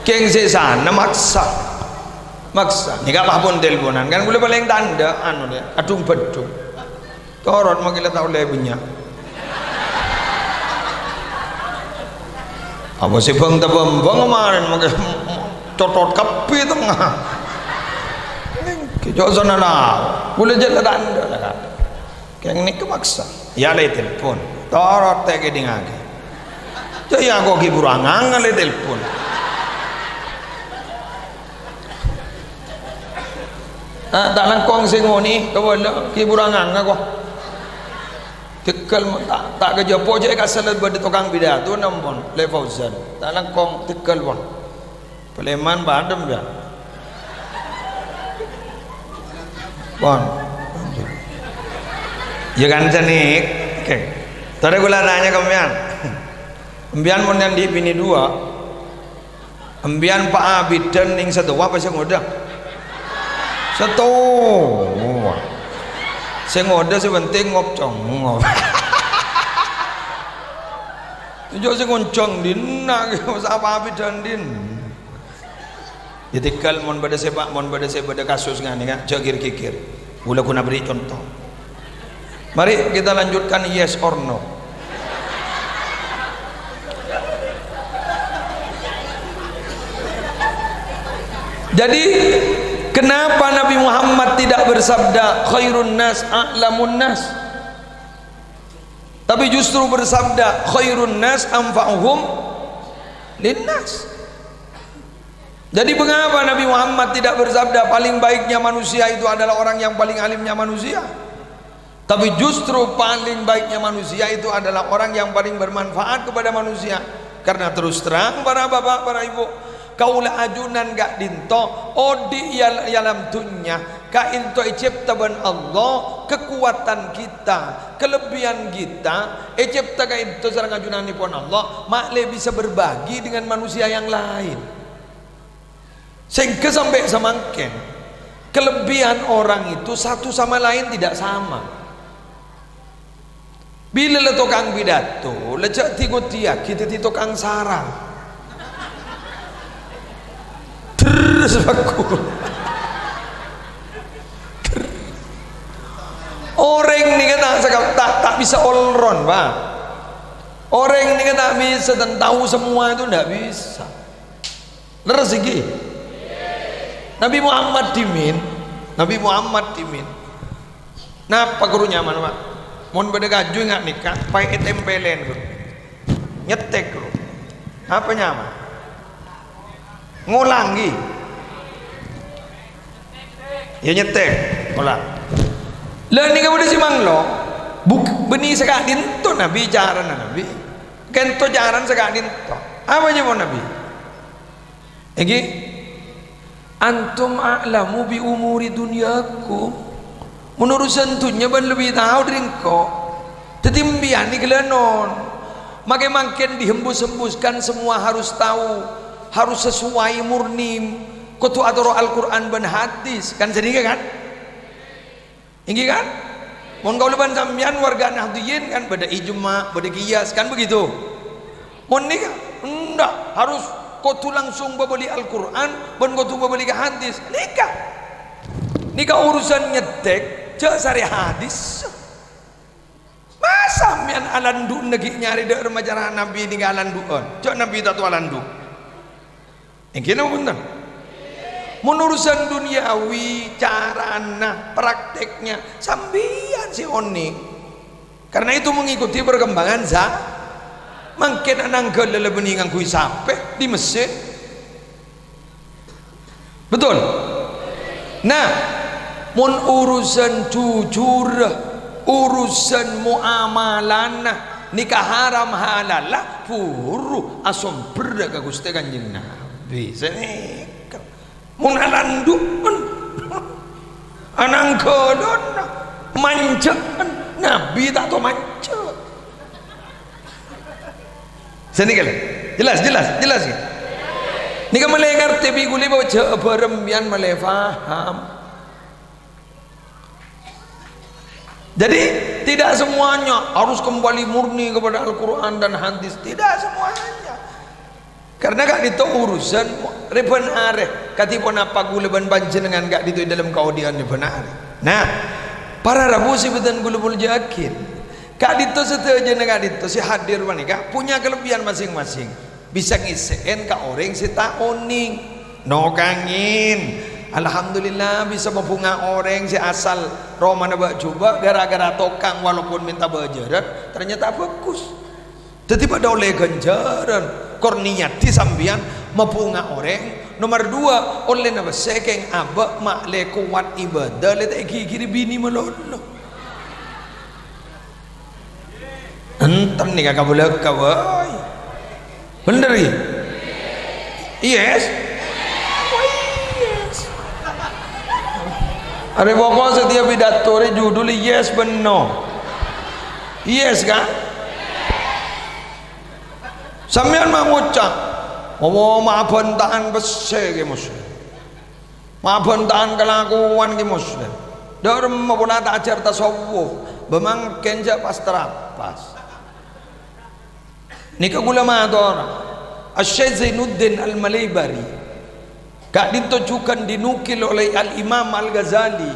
Kèng sè sana maksa. Maksa. Nèka apa pon telponan. Kan ghulâ palèng tandhâ, anu, dâ, adhung-bhâdhung. Torot mangkèn la ta' ollè bânnya'. Apa sè bâng-tabâng bâng marèn mangkèn cotot kabbhi tengnga. Kèco sana la. Ghulâ jhât la tandhâ la, Kak. Kèng nèka maksa. Ya la telpon. Torot ta' kèdingngaghi. Jhâ' ya ko' ghi' buru anganga la telpon. Ah, ta' langkong sè ngonè'è, kabâlâ, ghi' buru anganga ko'. Tegghâl mon ta', ta' kajhâpo' jhâ' èkasellè bâdâ tokang pidato, nampon, Lè Fauzan. Ta' langkong tegghâl, pon. Palèman padem, ya. Pon. Ya kan, jhâ' nèk. Oke. Torè ghulâ tanya ka sampèyan. Sampèyan mon andi' binè duwâ', Sampèyan pa-, abidhân neng sè towa apa sè ngodâ? Sè towa. Sè ngodâ sè penting ngop-congop. Jhâ' sè ngonjhâng dinna', sapa abidhân dinna'. Ya, tegghâl mon bâdâ sè pa-, mon bâdâ sè bâdâ kasus nganèka, jhâ' gir-gigir. Ghulâ ghun aberri' conto. Mari kita lanjutkan yes or no. Jadi, kenapa Nabi Muhammad tidak bersabda, "Khairun nas a'lamun nas"? Tapi justru bersabda, "Khairun nas anfa'uhum linnas." Jadi, mengapa Nabi Muhammad tidak bersabda, "Paling baiknya manusia itu adalah orang yang paling alimnya manusia"? Tapi justru paling baiknya manusia itu adalah orang yang paling bermanfaat kepada manusia. Karena terus terang, para bapak, para ibu, kaulâ ajunan ka'dinto, odi' ya-, yâ alam dunnya, ka'dinto ècèpta bân Allah, kekuatan kita, kelebihan kita, ècèpta ka'dinto sareng ajunanèpon Allah, ma'lè bisa berbagi dengan manusia yang lain. Sehingga sampè' samangkèn, Kelebihan orang itu satu sama lain tidak sama. Bilâ la tokang pidato, la jhâ' di-ngodiyaghi dhâddhi tokang sarang. Terros bhâghus. Orèng nèka ta' saka-, ta', ta' bisa all round, Pak. Orèng nèka ta' bisa dan tahu semua itu ndak bisa. Lerres iki? Nabi Muhammad dhimèn, Nabi Muhammad dhimèn. Napa ghuru nyamana, Pak? Mon bâdâ kaju ènga' nèka, paè ètèmpèlèn, ghuru. Nyetèk, ghuru. Apa nyama? Ngolang, ghi. Ya nyetèk, ngolang. Lah, nèka bâdâ sè manglo. Buk-, bânnè saka'dinto Nabi, carana Nabi. Ka'dinto carana saka'dinto. Apa nyamana Nabi? Èngghi, "Antum a'lamu bi umuri dunyakum." Mon urusan dhunnya bâ'na lebbi tao dhâri engko'. Dhâddhi, empèyan nèka la non. Makè mangkèn dihembus-hembuskan semua harus tahu, harus sesuai murni, kodhu atoro' Al-Qur'an bân hadis. Kan sanèka, kan? Èngghi, kan? Mon kaulâ bân sampèyan warga Nahdliyin, kan, bâdâ ijma', bâdâ qiyas, kan begitu? Mon nèka, endak, harus kodhu langsung bâbâli Al-Qur'an, bân kodhu bâbâli ka hadis. Nèka. Nèka urusan nyetèk, jhâ' sarè hadis. Masa sampèyan alandu'na ghi' nyarè dâ' remma cara Nabi nèka alandu'ân? Jhâ' Nabi ta' tao alandu'. Èngghi napa bhunten? Mon urusan dunyawi, carana, prakteknya, sampèyan sè onèng. Karena itu mengikuti perkembangan za-, mangkèn ananggâl la bânnè ngangghuy sapè di masjid. Betul? Nah, mon urusan jujur, urusan muamalana, nèka haram halalla, buru asombhârâ ka Ghustè Kanjeng Nabi. Sanèka. Mon alandu'ân, ananggâlân, manjâ'ân, Nabi ta' tao manjâ'. Sanèka, lè. Jelas, jelas, jelas, ya? Nèka malè ngartè bi' ghulâ, bâ' jhâ' bârâmbiyan malè paham. Jadi, tidak semuanya harus kembali murni kepada Al-Quran dan hadis. Tidak semuanya. Karena ka'dinto urusan rèbân arè. Kadhi ponapa ghulâ bân panjhennengngan ka'dinto è dâlem kaodi'ân rèbân arè. Nah, para rabu sè bhâdhân ghulâ molja'aghi. Ka'dinto sadhâjâna ka'dinto sè hadir panèka punya kelebihan masing-masing. Bisa ngèssè'è ka orèng sè ta' onèng. No kangèn. Alhamdulillah, bisa mabhunga orèng sè asal romana bâ'-jhubâ' gara-gara tokang, walaupun mènta bâjârân, ternyata bagus. Dhâddhi padâ ollè ghânjhârân. Kor niyadhi sampèyan mabhunga orèng. Nomer dua, ollèna pèssè kèng abâ' ma' lè kowat ibâdâ, lè ta' èghighiri binè malolo. Enten nèka kabâlâkka, wâi. Bhender, ghi? Yes? Oh, yes. Arè pokok setiap pidato rè judul yes bân no. Yes, kan? Sampèyan ma' ngoca', "Oh, ma' abhânta'an pèssè, Kè Muslim." Mabhânta'an kalakowan Kè Muslim. Dâ' remma pola ta' ajhâr tasawuf, bâ' mangkèn jhâ' pas-trapas. Nèka ghulâ mator, Asy-Syaikh Zainuddin Al-Malaybari, ka'dinto jhughân dinukil oleh Al-Imam Al-Ghazali.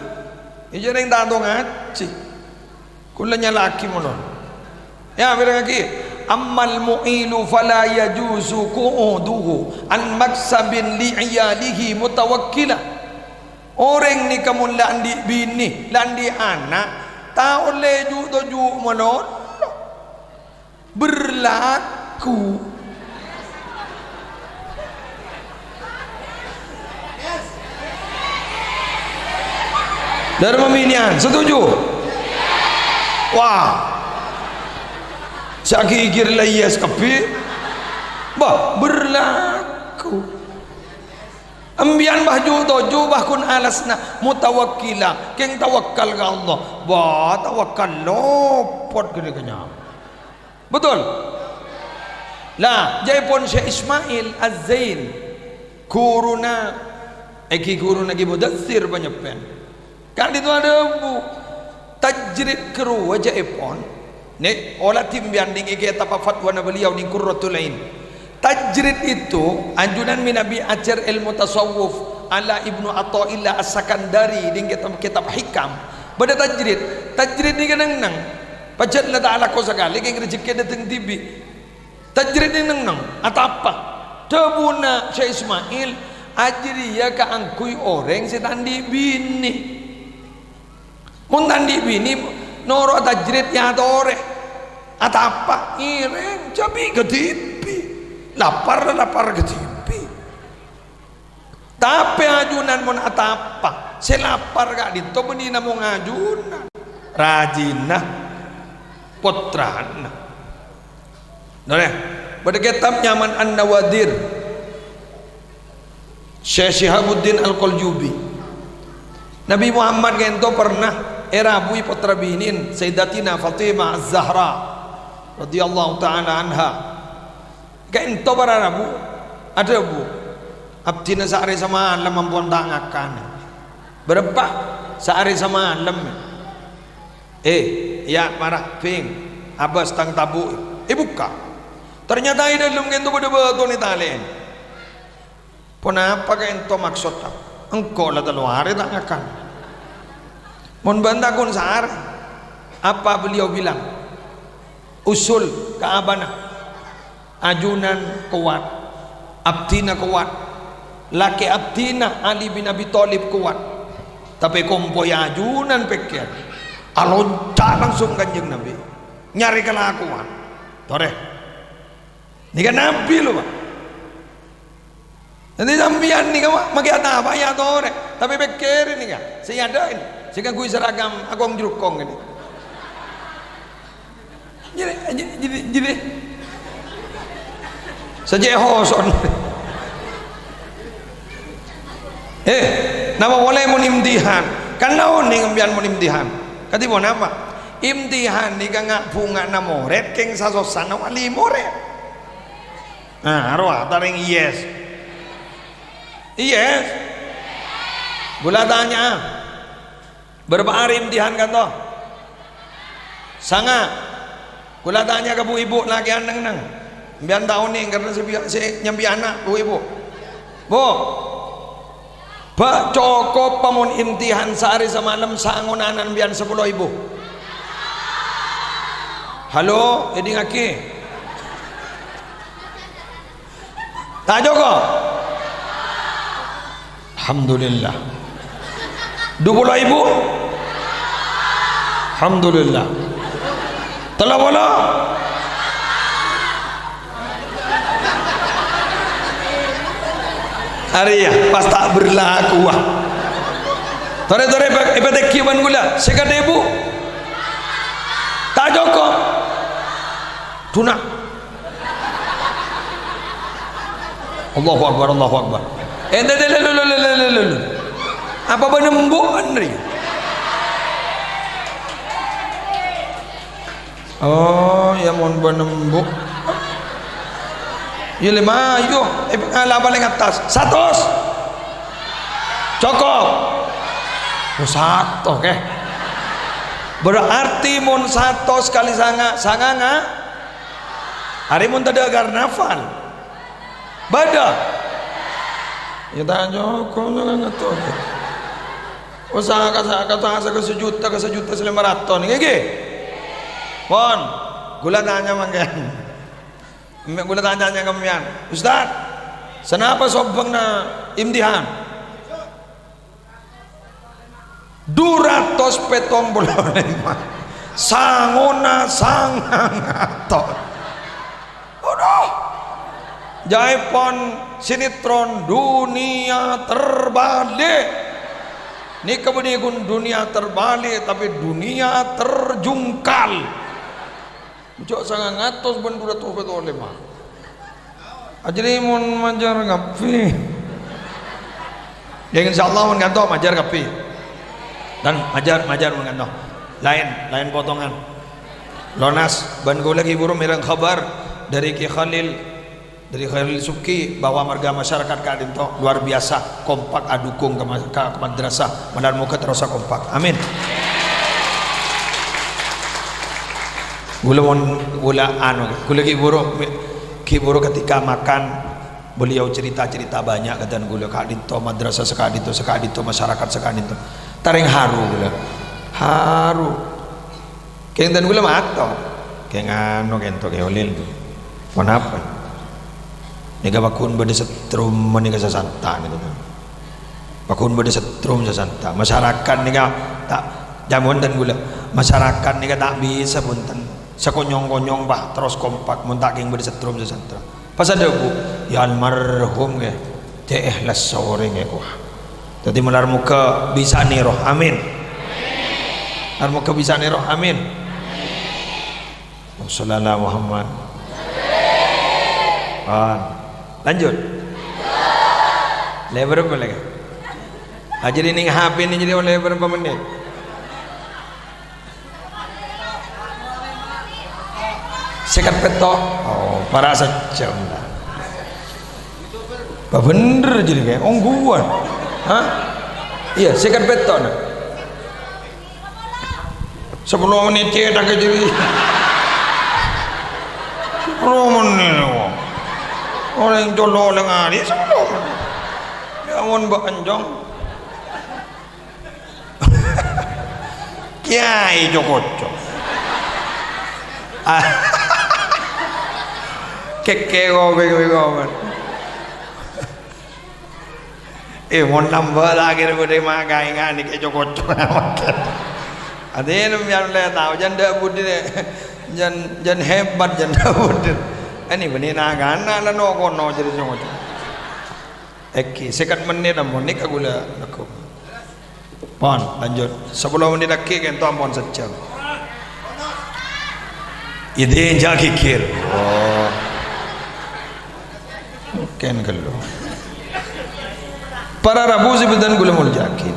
Iyâ, jhâreng tanto ngajhi. Kaulâ nyala'aghi malolo. Yâ, pèrengngaghi. "Ammal mu'ilu fala yajuzu qu'uduhu an maksabin li iyalihi mutawakkila." Orèng nèka mon la andi' binè, la andi' ana', ta' ollè ju'-toju' malolo. Berlaku. Dâri mamineyan, setuju? Wah. Sè aghir-aghir la yes kabbhi. Bâh, berlaku. Empèyan bâh ju'-toju' bâh ghun alasna mutawakkila, kèng tawakkal ka Allah. Bâh, tawakkal lopot ghâdhâ kènyaman. Betul? Lah, jhâ'èpon Syekh Ismail Az-Zain, ghuruna Èngghi ghuruna Kè Mudassir panyeppèn. Ka'dinto adhâbu, tajrid ghâruwa jâ'èpon. Nè, ola dhimbiyân nèng è kètab fatwana beliau nèng Qurratul Ain. Tajrid itu, ajunan manabi ajhâr èlmo tasawuf ala Ibnu Athaillah As-Sakandari nèng kètab, kètab Hikam. Bâdâ tajrid. Tajrid nèka neng-neng. Pajhât la ta' alako sakalè kèng rejekkè dâteng dhibi'. Tajrid neng-neng, atapa. Dhâbuna Syekh Ismail, ajârèya kaangghuy orèng sè ta' andi' binè. Mon ta' andi' binè, noro' tajrid ya atorè. Atapa, ngèrèng, jhâ' bi' kadhibi'. Lapar, lapar kadhibi'. Tapè ajunan mon atapa, sè lapar ka'dinto bânnè namong ajunan. Rajina pottrana. Nolè, bâdâ kètab nyamana An-Nawadhir. Syekh Syihabuddin Al-Qaljubi. Nabi Muhammad ghânto pernah èrabui pottra binè'na Sayyidatina Fatimah Az-Zahra radhiyallahu ta'ala anha. Ghânto para rabu, adhâbu, "Abdhina saarè samalem ampon ta' ngakan." "Bârâmpa?" "Saarè samalem." "Eh, iyâ, mara, Bhing, abâs tang tabu'." Èbukka'. Ternyata è dâlem ghânto bâdâ bâto nè talè'èn. "Ponapa ghânto maksodda? Engko' la tello arè ta' ngakan." Mon bâ'na takon saarè, apa beliau bilang? Usul ka abana. Ajunan kowat, abdhina kowat, lakè abdhina Ali bin Abi Thalib kowat. Tapè kompoy ajunan pèkkèr, alonca' langsung Kanjeng Nabi, nyarè kalakowan. Torè. Nèka Nabi lho, Pak. Dhâddhi sampèyan nèka, Pak, makè atapa ya atorè, tapè pèkkèrè nèka, sè èadâ'â, sè kaangghuy seragam akong-jrukong ini. Jadi, jadi, jadi, jadi. Sajjhâ hoson. Eh, napa polè mon imtihan? Kan la onèng sampèyan mon imtihan. Kadhi ponapa? Imtihan nèka nga'-bhunga'na morèd kèng sasossana wali morèd. Nah, rowa tarèng yes. Yes. Ghulâ tanya'a. Bârâmpa arè imtihan ka'dinto? Sanga'. Ghulâ tanya'a ka bu-ibu lakè'an neng-neng. Sampèyan ta' onèng karna sè bi-, sè nyambi ana', bu-ibu. Bu. Bâ', cokop pa mon imtihan saarè samalem sangonanan sampèyan sapolo èbu? Halo, èdingngaghi. Ta' cokop? Alhamdulillah. Du polo èbu? Alhamdulillah. Tello polo? Arèya pas ta' berlaku, wah. Torè-torè èpa-, èpatèngghi bân ghulâ, sèket èbu. Ta' cokop. Duna. Allahu Akbar, Allahu Akbar. Ènte, ènte, lho, lho, lho. Apa bân embu', Andri? Oh, ya mon bân embu'. Ya lima, ayo. Eh, ala palèng attas. Satos. Cokop. Oh, satos, kè. Berarti mon satos kalè sanga', sanga' nga'. Arè mon tadâ' karnaval. Bâdâ. Ya, ta' cokop, ngghi, ngatong. Oh, saka-, saka-, saka sajuta, ka sajuta salèma ratos, ngghi, ngghi? Pon, ghulâ tanya mangkèn. Mè' ghulâ tanya ka sampèyan. "Ustaz, sanapa sobbhângnga imtihan?" Du ratos pèttong polo lèma'. Sangona sangang atos. Aduh. Jâèpon sinetron Dunia Terbalik. Nèka bânnè ghun dunia terbalik, tapè dunia terjungkal. Jhâ' sangang atos bân du ratos pèttong polo lèma'. Ajâriyâ mon majâr kabbhi. Ya, insyaallah mon ka'dinto majâr kabbhi. Dan majâr, majâr mon ka'dinto. Laèn, laèn potongan. Lonas, bân kaulâ ghi' bhuru mèreng khabar dâri Kè Khalil. Dhâri Khairul Suki bahwa warga masyarakat ka'dinto luar biasa kompak adukung ka ma-, ka, ka madrasah. Mandhâr moghâ terrosa kompak. Amin. Ghulâ mon, ghulâ anu, ghulâ ghi' bhuru, ghi' bhuru ketika makan, beliau cerita-cerita banyak ka dhân ghulâ, ka'dinto madrasah saka'dinto, saka'dinto masyarakat saka'dinto. Tarèng haru ghulâ. Haru. Kèng dhân ghulâ mator. Kèng anu kènto kèng olèl tu. Ponapa? Nèka paggun bâdâ setrum nèka sasanta nèka. Paggun bâdâ setrum sasanta. Masyarakat nèka ta', jamonten ghulâ. Masyarakat nèka ta' bisa bhunten. Sakonyong-konyong, Pak, terros kompak mon ta' kèng bâdâ setrum sasanta. Pas adhâbu, "Ya almarhum, ngghi, cè' èhlas orèng, ngghi, wah." Dhâddhi, mandhâr moghâ bisa nèro. Amin. Mandhâr moghâ bisa nèro. Amin. Allahumma shalli ala Muhammad. Pon. Lanjut. Lèbâr apa lagi? Ah, jadi nèng H P nèng jadi lèbâr berapa menit? Sèket pètto'. Oh, para' sajjhâm, la. Bâ bhender jadi kayak ongguan. Hah? Iyâ, sèket pètto', na. Sapolo menit cètak jadi. Sapolo menit, wong. Orèng colo' lè ngarè sapolo menit. Ya ampon, Mbak Anjong. Kèyaè co-koco. Ah. Kèkkè ngobeng-ngobeng. Eh, mon nambâ la akhèr bâdâ makaè nganè kè co-koco. Adina mèyan lè tao, jân dâ' budi, jân, jân hebat, jân dâ' budi. Ini bânnè na-kana la no-kono jadi co-koco. Èngghi, sèket menit ampon nèka ghulâ lagghu. Pon, lanjut. Sapolo menit lagi kento ampon sajjhâm. Ini jhâ' ghighir. Oh. Mungkin ghâllu. Para rabu sè bhunten ghulâ molja'aghi.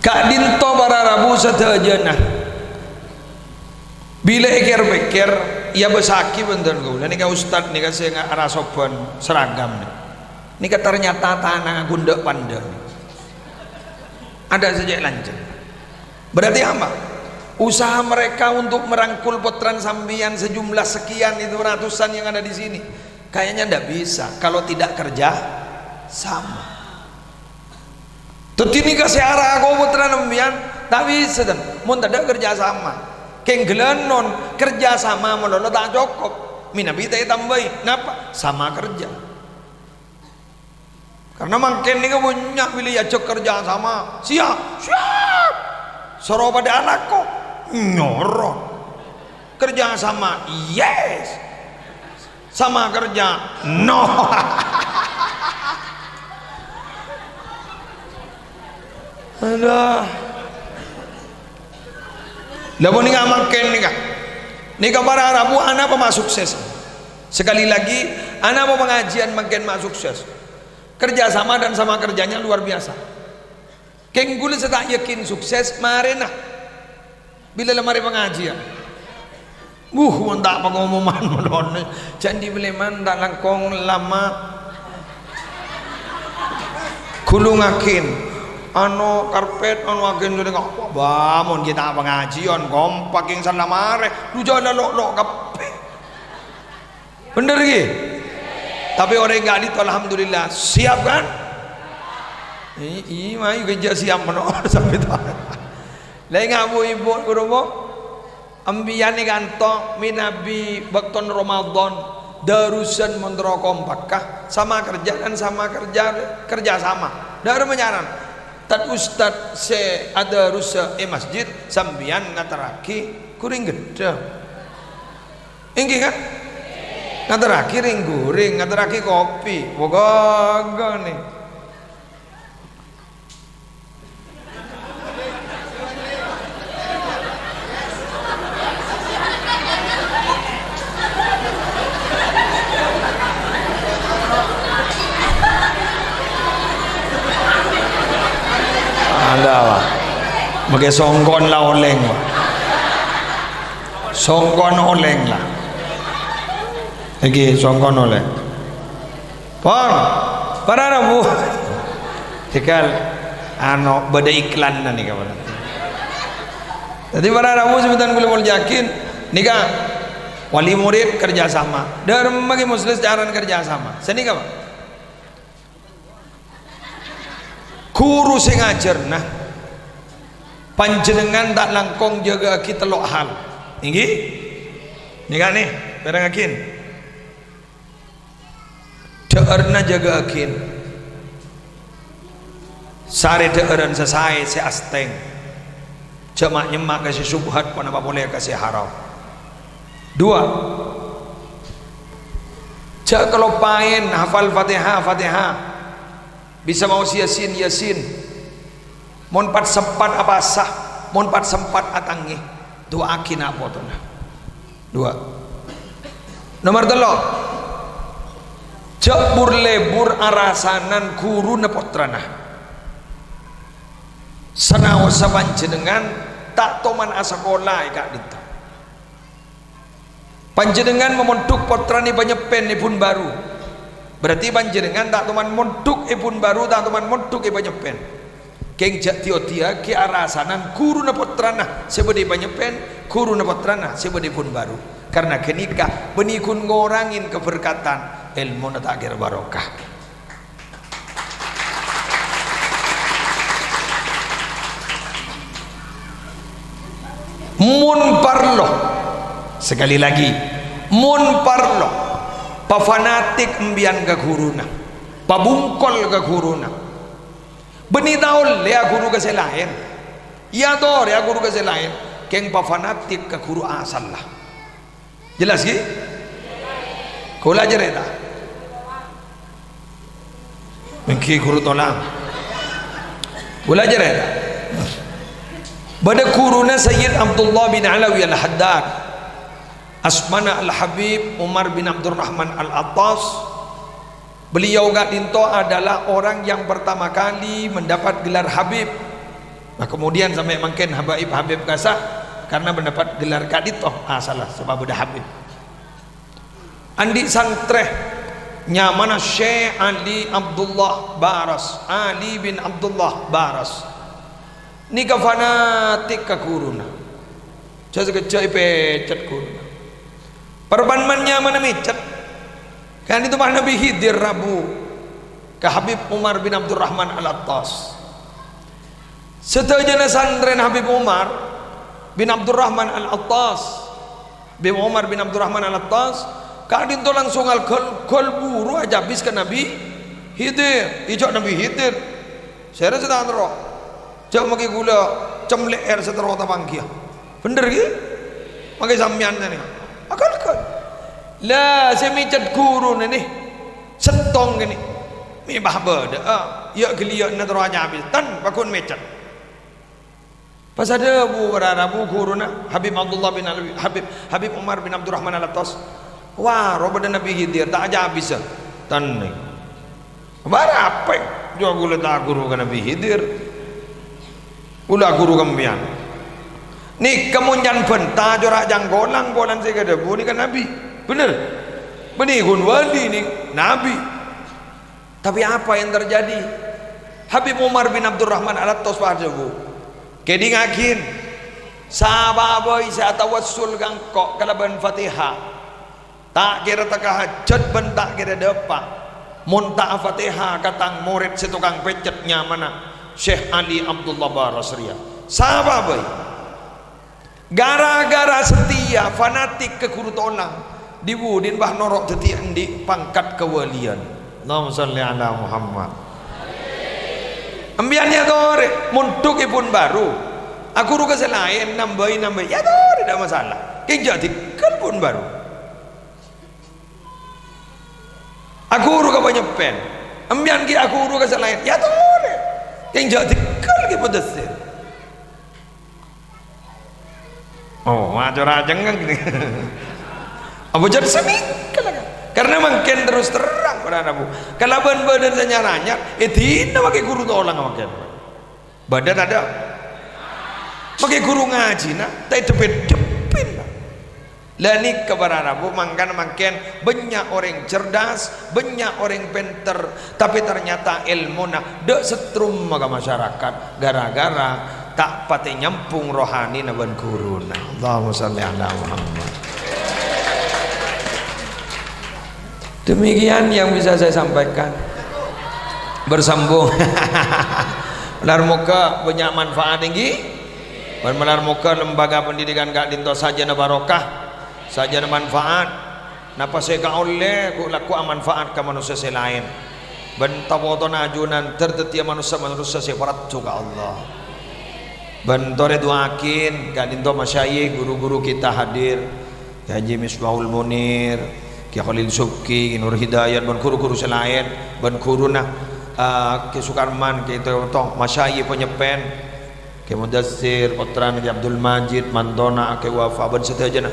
Ka'dinto para rabu sadhâjâna. Bilâ èkèr-pèkèr, èabâsaghi bhunten ghulâ nèka ustad nèka sè nga-, arasoban seragam nè. Nèka ternyata tanangnga ghun dâ' pandâ. Adâ' sè cè' lanjhâng. Berarti apa? Usaha mereka untuk merangkul pottrana sampèyan sejumlah sekian itu ratusan yang ada di sini, kayaknya ndak bisa kalau tidak kerja sama. Dhâddhi nèka sè arako pottrana sampèyan, ta' bisa, ten. Mon tadâ' kerja sama. Kèng ghâlânon, kerja sama malolo ta' cokop. Mènabi ta' ètambâi. Napa? Sama kerja. Karena mangkèn nèka bânnya' bilâ èajhâk kerja sama. Siap? Siap! Soro padâ alako? Nyorot. Kerja sama? Yes! Sama kerja? No! Aduh. Lah, mon nèka mangkèn nèka. Nèka para rabu ana' apa ma' sukses? Sekali lagi, ana' apa pangajiân mangkèn ma' sukses? Kerja sama dan sama kerjanya luar biasa. Kèng ghulâ sè ta' yakin sukses, marèna. Bilâ la marè pangajiân. Wuh, mon ta' pangomoman malone. Jhâ' andi' bâlâman ta' langkong lama. Ghulungngaghin. Ano karpet, ano aghin sè nèka. Wah, bâ, mon ghi' ta' pangajiân, kompak kèng sala marè. Dujâna lo'-lo' kabbhi. Bhender, ghi? Tapè orèng ka'dinto, alhamdulillah. Siap, kan? I-, i-, mayu kèja siap mano', sampè' ta'. La, ènga' bu-ibu, ghuru, bu. Ambiyân è kanto, mènabi bâktona Ramadan, darusan mon terro kompakka, sama kerja dan sama kerja, kerja sama. Dâ' remma nyarana. Tad-ustad sè adarusa è masjid, sampèyan ngaterraghi ghurèng ghedhâng. Èngghi, kan? Ngaterraghi rèng-ghurèng, ngaterraghi kopi. Wah, ghâghâ, nè. Ada, Pak. Makè songkon la olèng, Pak. Songkon olèng la. Èngghi, songkono, lè. Pon, para rabu. Tegal, ano, bâdâ iklanna nèka, para. Dhâddhi, para rabu, sè bhâdhân kaulâ molja'aghi, nèka wali murid kerjasama. Dârma ghi Muslis carana kerjasama. Sanèka, Pak. Ghuru sè ngajhârâ, panjhennengngan ta' langkong jâgâ'aghi tello' hal. Èngghi? Nèka, nè, pèrengngaghi. Dhâ'ârna jâgâ'aghi. Sarè dhâ'ârân sè saè, sè astèng. Jhâ' ma'-nyemma' ka sè syubhat, ponapa polè ka sè haram. Dua, jhâ' kaloppaèn hafal Fatihah, Fatihah. Bisa maos Yasin, Yasin. Mon pat-sempat apasa, mon pat-sempat atangngè, du'aaghi na' potona. Dua. Nomor tello', jhâ' bur-lebur arasanan ghuruna pottrana. Sanaossa panjhennengngan ta' toman asakola è ka'dinto. Panjhennengngan mamondhuk pottrana è Banyeppen, è Bunbaru. Berarti panjhennengngan ta' toman mondhuk è Bunbaru, ta' toman mondhuk è Banyeppen. Kèng jhâ' di-odi'aghi arasanan ghuruna pottrana sè bâdâ è Banyeppen, ghuruna pottrana sè bâdâ è Bunbaru. Karna ghânèka bânnè ghun ngorangè kaberkatan, èlmona ta' kèra barokah. Mon parlo, sekali lagi, mon parlo, pafanatik embiyan ka ghuruna, pabungkol ka ghuruna. Bânnè ta' ollè aghuru ka sè laèn. Èyatorè aghuru ka sè laèn, kèng pafanatik ka ghuru asalla. Jelas, ghi? Kaulâ ajhâr, ta? Èngghi ghuru tolang. Kaulâ ajhâr, ta? Bâdâ ghuruna Sayyid Abdullah bin Alawi Al-Haddad. Asmana Al-Habib Umar bin Abdurrahman Al-Attas. Beliau ka'dinto adalah orang yang pertama kali mendapat gelar Habib. Nah, kemudian sampai mangkèn habaib-habib kasa karena mendapat gelar ka'dinto. Ah, salah, sebab udah Habib. Andi' santrè nyamana Syekh Ali Abdullah Baras, Ali bin Abdullah Baras. Nèka fanatik ka ghuruna. Jhâ' sakejjhâ' èpècèt ghuruna. Parban man-nyamana mècèt. Ka'dinto ma' Nabbhi Khidir rabu ka Habib Umar bin Abdurrahman Al-Attas. Sadhâjâna santrèna Habib Umar bin Abdurrahman Al-Attas. Habib Umar bin Abdurrahman Al-Attas, ka'dinto langsung al-, ghâl-, ghâlburu ajhâbis ka Nabbhi Khidir. Èjhâ' Nabbhi Khidir. Sèra sè ta' terro. Jhâ' makè kaulâ cemlè'èr sè terro tapanggiyâ. Bhender, ghi? Makè sampèyan nèka. Akal, akal. La, sè mècèt ghuruna nè, sèttong kènè. Mè' bâ' bâdâ, ah, iyâ ghâliyâ'na terro ajhâbis. Tan, paghun mècèt. Pas adhâbu para rabu ghuruna Habib Abdullah bin Alawi, Habib, Habib Umar bin Abdurrahman Al-Attas. Wah, rowa bâdâ Nabbhi Khidir, ta' ajhâbis, ah. Tan nè. Bârâmma? Jhâ' kaulâ ta' ghuru ka Nabbhi Khidir. Kaulâ ghuru ka sampèyan. Nèka mon can bânta jhâ' ra jhângkolang polana sè èkadhâbu nèka Nabbhi. Bhender? Bânnè ghun wali nè, Nabbhi. Tapi apa yang terjadi? Habib Umar bin Abdurrahman Al-Attas pas adhâbu, "Kèdhingngaghi, sapa'a bhâi sè atawassul ka engko' kalabân Fatihah, ta' kèra teka hajhât bân ta' kèra dâpa', mon ta' Fatihah ka tang morèd sè tokang pècèt nyamana Syekh Ali Abdullah Baras rèya. Sapa'a bhâi." Gara-gara setia, fanatik ka ghuru tolang, dhi-budhina bâ' noro' dhâddhi andi' pangkat kawalian. Allahumma shalli ala Muhammad. Sampèyan èyatorè, mondhuk è Bunbaru. Aghuru ka sè laèn, nambâi-nambâi, èyatorè, ta' masalah. Kèng jhâ' dhingghâl Bunbaru. Aghuru ka Banyeppen. Sampèyan ghi' aghuru ka sè laèn, èyatorè. Kèng jhâ' dhingghâl ghi' Padassèr. Oh, ma' cora' cengngeng. Apa jhât samèngkèl, kan? Karena mangkèn terus terang, para rabu. Kalabân bâdân sè nyar-anyar, è dinna makè ghuru tolang mangkèn. Bâdân adâ'. Makè ghuru ngajhina, ta' èdhep-èdhebbhin. La nèka para rabu, mangkana mangkèn bânnya' orèng cerdas, bânnya' orèng pènter, tapè ternyata èlmona dâ' settrumma ka masyarakat gara-gara ta' patè nyambhung rohanina bân ghuruna. Allahumma shalli ala Muhammad. Demikian yang bisa saya sampaikan. Bersambung. Malar moghâ bânnya' manfaat èngghi. Bân malar moghâ lembaga pendidikan ka'dinto sajâna barokah, sajâna manfaat. Napa sè èkaollè ghu-, lagghu' amanfaat ka manossa sè laèn. Bân ta-potona ajunan dhâr dhâddhiyâ manossa-manossa sè parajâ ka Allah. Bân torè du'aaghin ka'dinto masyayikh, guru-guru kita hadir. Kè Haji Misbahul Munir, Kè Khalil Subki, Kè Nur Hidayat, bân ghuru-ghuru sè laèn, bân ghuruna, eh, Kè Sukarman, Kè Toto, masyayikh panyèppèn, Kè Mudassir, pottrana Kè Abdul Majid, mantona Kè Wafa, bân sadhâjâna.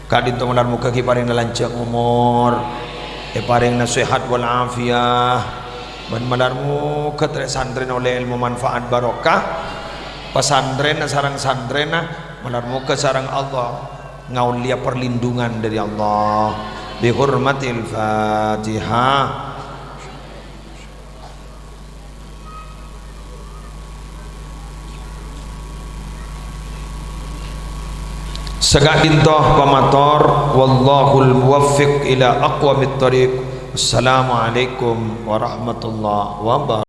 Ka'dinto malar moghâ èparèngana lanjhâng omor, èparèngana sehat wal afiyah, bân malar moghâ trè-santrèna ollè èlmo manfaat barokah, pasantrènna sareng santrèna, malar moghâ sareng Allah ngaollèya perlindungan dari Allah. Bi hurmatil Fatihah. Saka'dinto pamator, wallahul muwaffiq ila aqwamit thariq. Assalamualaikum warahmatullahi wabarakatuh.